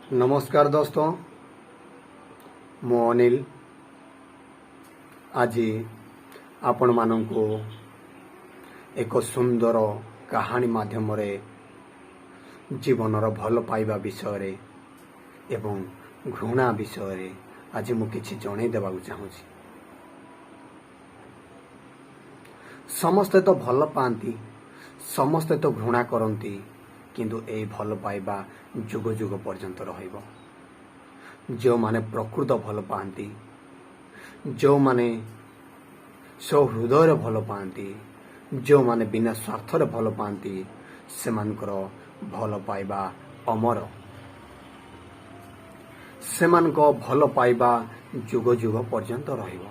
ନମସ୍କାର ଦୋସ୍ତ, ମୁଁ ଅନିଲ। ଆଜି ଆପଣମାନଙ୍କୁ ଏକ ସୁନ୍ଦର କାହାଣୀ ମାଧ୍ୟମରେ ଜୀବନର ଭଲ ପାଇବା ବିଷୟରେ ଏବଂ ଘୃଣା ବିଷୟରେ ଆଜି ମୁଁ କିଛି ଜଣେଇ ଦେବାକୁ ଚାହୁଁଛି। ସମସ୍ତେ ତ ଭଲ ପାଆନ୍ତି, ସମସ୍ତେ ତ ଘୃଣା କରନ୍ତି, କିନ୍ତୁ ଏଇ ଭଲ ପାଇବା ଯୁଗ ଯୁଗ ପର୍ଯ୍ୟନ୍ତ ରହିବ। ଯେଉଁମାନେ ପ୍ରକୃତ ଭଲ ପାଆନ୍ତି, ଯେଉଁମାନେ ସହୃଦୟରେ ଭଲ ପାଆନ୍ତି, ଯେଉଁମାନେ ବିନା ସ୍ୱାର୍ଥରେ ଭଲ ପାଆନ୍ତି, ସେମାନଙ୍କର ଭଲ ପାଇବା ଅମର। ସେମାନଙ୍କ ଭଲ ପାଇବା ଯୁଗ ଯୁଗ ପର୍ଯ୍ୟନ୍ତ ରହିବ।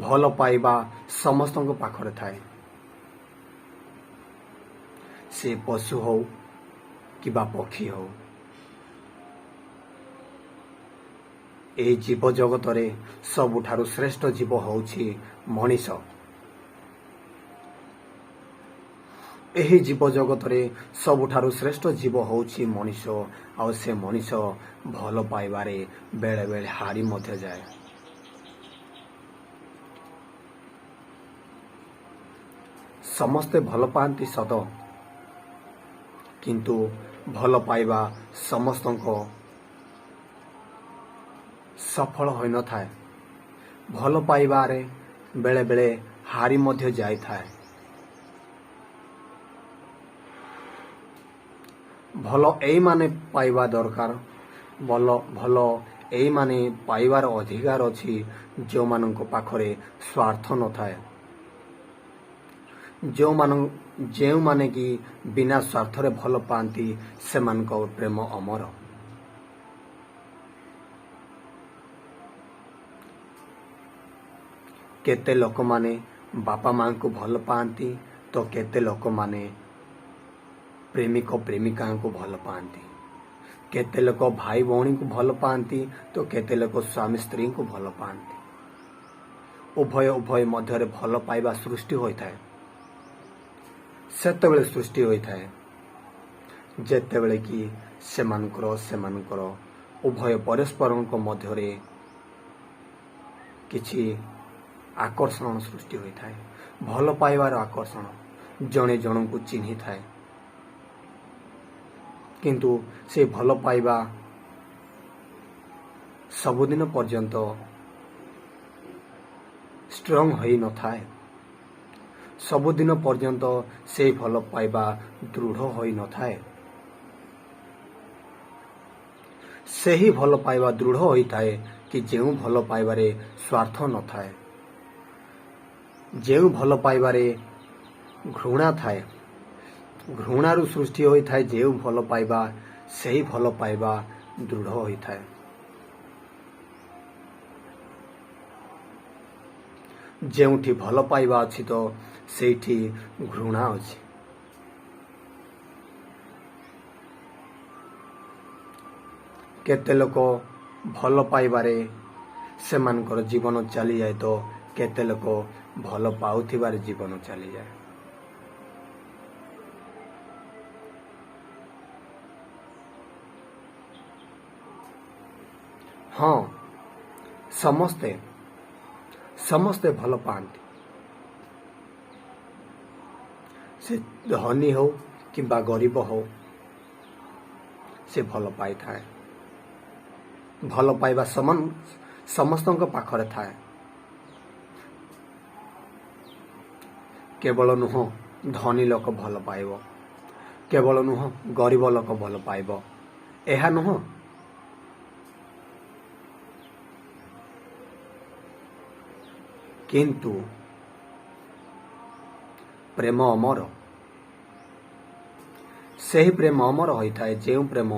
ଭଲ ପାଇବା ସମସ୍ତଙ୍କ ପାଖରେ ଥାଏ, ସେ ପଶୁ ହଉ କିମ୍ବା ପକ୍ଷୀ ହଉ। ଏହି ଜୀବ ଜଗତରେ ସବୁଠାରୁ ଶ୍ରେଷ୍ଠ ଜୀବ ହେଉଛି ମଣିଷ। ଏହି ଜୀବ ଜଗତରେ ସବୁଠାରୁ ଶ୍ରେଷ୍ଠ ଜୀବ ହେଉଛି ମଣିଷ। ଆଉ ସେ ମଣିଷ ଭଲ ପାଇବାରେ ବେଳେବେଳେ ହାରି ମଧ୍ୟ ଯାଏ। ସମସ୍ତେ ଭଲ ପାଆନ୍ତି ସତ, କିନ୍ତୁ ଭଲ ପାଇବା ସମସ୍ତଙ୍କ ସଫଳ ହୋଇନଥାଏ। ଭଲ ପାଇବାରେ ବେଳେବେଳେ ହାରି ମଧ୍ୟ ଯାଇଥାଏ। ଭଲ ଏଇମାନେ ପାଇବା ଦରକାର, ଭଲ ଭଲ ଏଇମାନେ ପାଇବାର ଅଧିକାର ଅଛି, ଯେଉଁମାନଙ୍କ ପାଖରେ ସ୍ୱାର୍ଥ ନଥାଏ, ଯେଉଁମାନେ କି ବିନା ସ୍ୱାର୍ଥରେ ଭଲ ପାଆନ୍ତି, ସେମାନଙ୍କ ପ୍ରେମ ଅମର। କେତେ ଲୋକମାନେ ବାପା ମାଆଙ୍କୁ ଭଲ ପାଆନ୍ତି ତ କେତେ ଲୋକମାନେ ପ୍ରେମିକ ପ୍ରେମିକାଙ୍କୁ ଭଲ ପାଆନ୍ତି। କେତେ ଲୋକ ଭାଇ ଭଉଣୀଙ୍କୁ ଭଲ ପାଆନ୍ତି ତ କେତେ ଲୋକ ସ୍ୱାମୀ ସ୍ତ୍ରୀଙ୍କୁ ଭଲ ପାଆନ୍ତି। ଉଭୟ ଉଭୟ ମଧ୍ୟରେ ଭଲ ପାଇବା ସୃଷ୍ଟି ହୋଇଥାଏ। ସେତେବେଳେ ସୃଷ୍ଟି ହୋଇଥାଏ ଯେତେବେଳେ କି ସେମାନଙ୍କର ଉଭୟ ପରସ୍ପରଙ୍କ ମଧ୍ୟରେ କିଛି ଆକର୍ଷଣ ସୃଷ୍ଟି ହୋଇଥାଏ, ଭଲ ପାଇବାର ଆକର୍ଷଣ। ଜଣେ ଜଣଙ୍କୁ ଚିହ୍ନିଥାଏ, କିନ୍ତୁ ସେ ଭଲ ପାଇବା ସବୁଦିନ ପର୍ଯ୍ୟନ୍ତ ଷ୍ଟ୍ରଙ୍ଗ ହୋଇନଥାଏ। ସବୁଦିନ ପର୍ଯ୍ୟନ୍ତ ସେଇ ଭଲ ପାଇବା ଦୃଢ଼ ହୋଇନଥାଏ। ସେହି ଭଲ ପାଇବା ଦୃଢ଼ ହୋଇଥାଏ କି ଯେଉଁ ଭଲ ପାଇବାରେ ସ୍ୱାର୍ଥ ନଥାଏ, ଯେଉଁ ଭଲ ପାଇବାରେ ଘୃଣା ଥାଏ, ଘୃଣାରୁ ସୃଷ୍ଟି ହୋଇଥାଏ ଯେଉଁ ଭଲ ପାଇବା, ସେହି ଭଲ ପାଇବା ଦୃଢ଼ ହୋଇଥାଏ। ଯେଉଁଠି ଭଲ ପାଇବା ଅଛି ତ ସେଇଠି ଘୃଣା ଅଛି। କେତେ ଲୋକ ଭଲ ପାଇବାରେ ସେମାନଙ୍କର ଜୀବନ ଚାଲିଯାଏ ତ କେତେ ଲୋକ ଭଲ ପାଉଥିବାରେ ଜୀବନ ଚାଲିଯାଏ। ହଁ, ସମସ୍ତେ ସମସ୍ତେ ଭଲ ପାଆନ୍ତି, ସେ ଧନୀ ହଉ କିମ୍ବା ଗରିବ ହଉ, ସେ ଭଲ ପାଇଥାଏ। ଭଲ ପାଇବା ସମାନ ସମସ୍ତଙ୍କ ପାଖରେ ଥାଏ। କେବଳ ନୁହଁ ଧନୀ ଲୋକ ଭଲ ପାଇବ, କେବଳ ନୁହଁ ଗରିବ ଲୋକ ଭଲ ପାଇବ, ଏହା ନୁହଁ। କିନ୍ତୁ ପ୍ରେମ ଅମର। ସେହି ପ୍ରେମ ଅମର ହୋଇଥାଏ ଯେଉଁ ପ୍ରେମ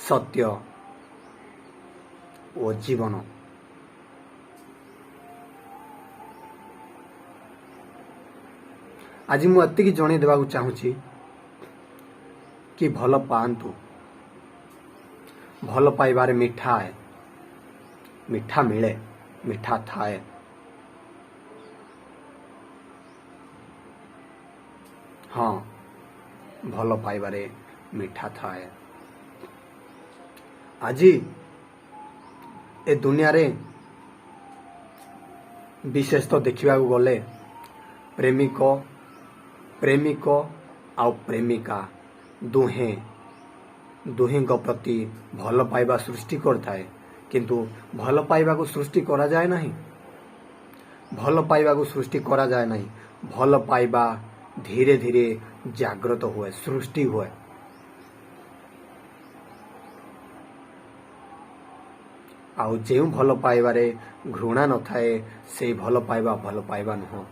ସତ୍ୟ ଓ ଜୀବନ। ଆଜି ମୁଁ ଏତିକି ଜଣେଇ ଦେବାକୁ ଚାହୁଁଛି କି ଭଲ ପାଆନ୍ତୁ। ଭଲ ପାଇବାରେ ମିଠା ମିଳେ, ମିଠା ଥାଏ। ହଁ। ଭଲ ପାଇବାରେ ମିଠା ଥାଏ। ଆଜି ଏ ଦୁନିଆରେ ବିଶେଷତଃ ଦେଖିବାକୁ ଗଲେ ପ୍ରେମିକ, ପ୍ରେମିକ ଆଉ ପ୍ରେମିକା ଦୁହେଁ ଦୁହିଁଙ୍କ ପ୍ରତି ଭଲ ପାଇବା ସୃଷ୍ଟି କରିଥାଏ। କିନ୍ତୁ ଭଲ ପାଇବାକୁ ସୃଷ୍ଟି କରାଯାଏ ନାହିଁ। ଭଲ ପାଇବାକୁ ସୃଷ୍ଟି କରାଯାଏ ନାହିଁ। ଭଲ ପାଇବା ଧୀରେ ଧୀରେ ଜାଗ୍ରତ ହୁଏ, ସୃଷ୍ଟି ହୁଏ। ଆଉ ଯେଉଁ ଭଲ ପାଇବାରେ ଘୃଣା ନଥାଏ, ସେଇ ଭଲ ପାଇବା ଭଲ ପାଇବା ନୁହଁ।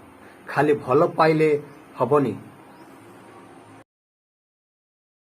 ଖାଲି ଭଲ ପାଇଲେ ହବନି।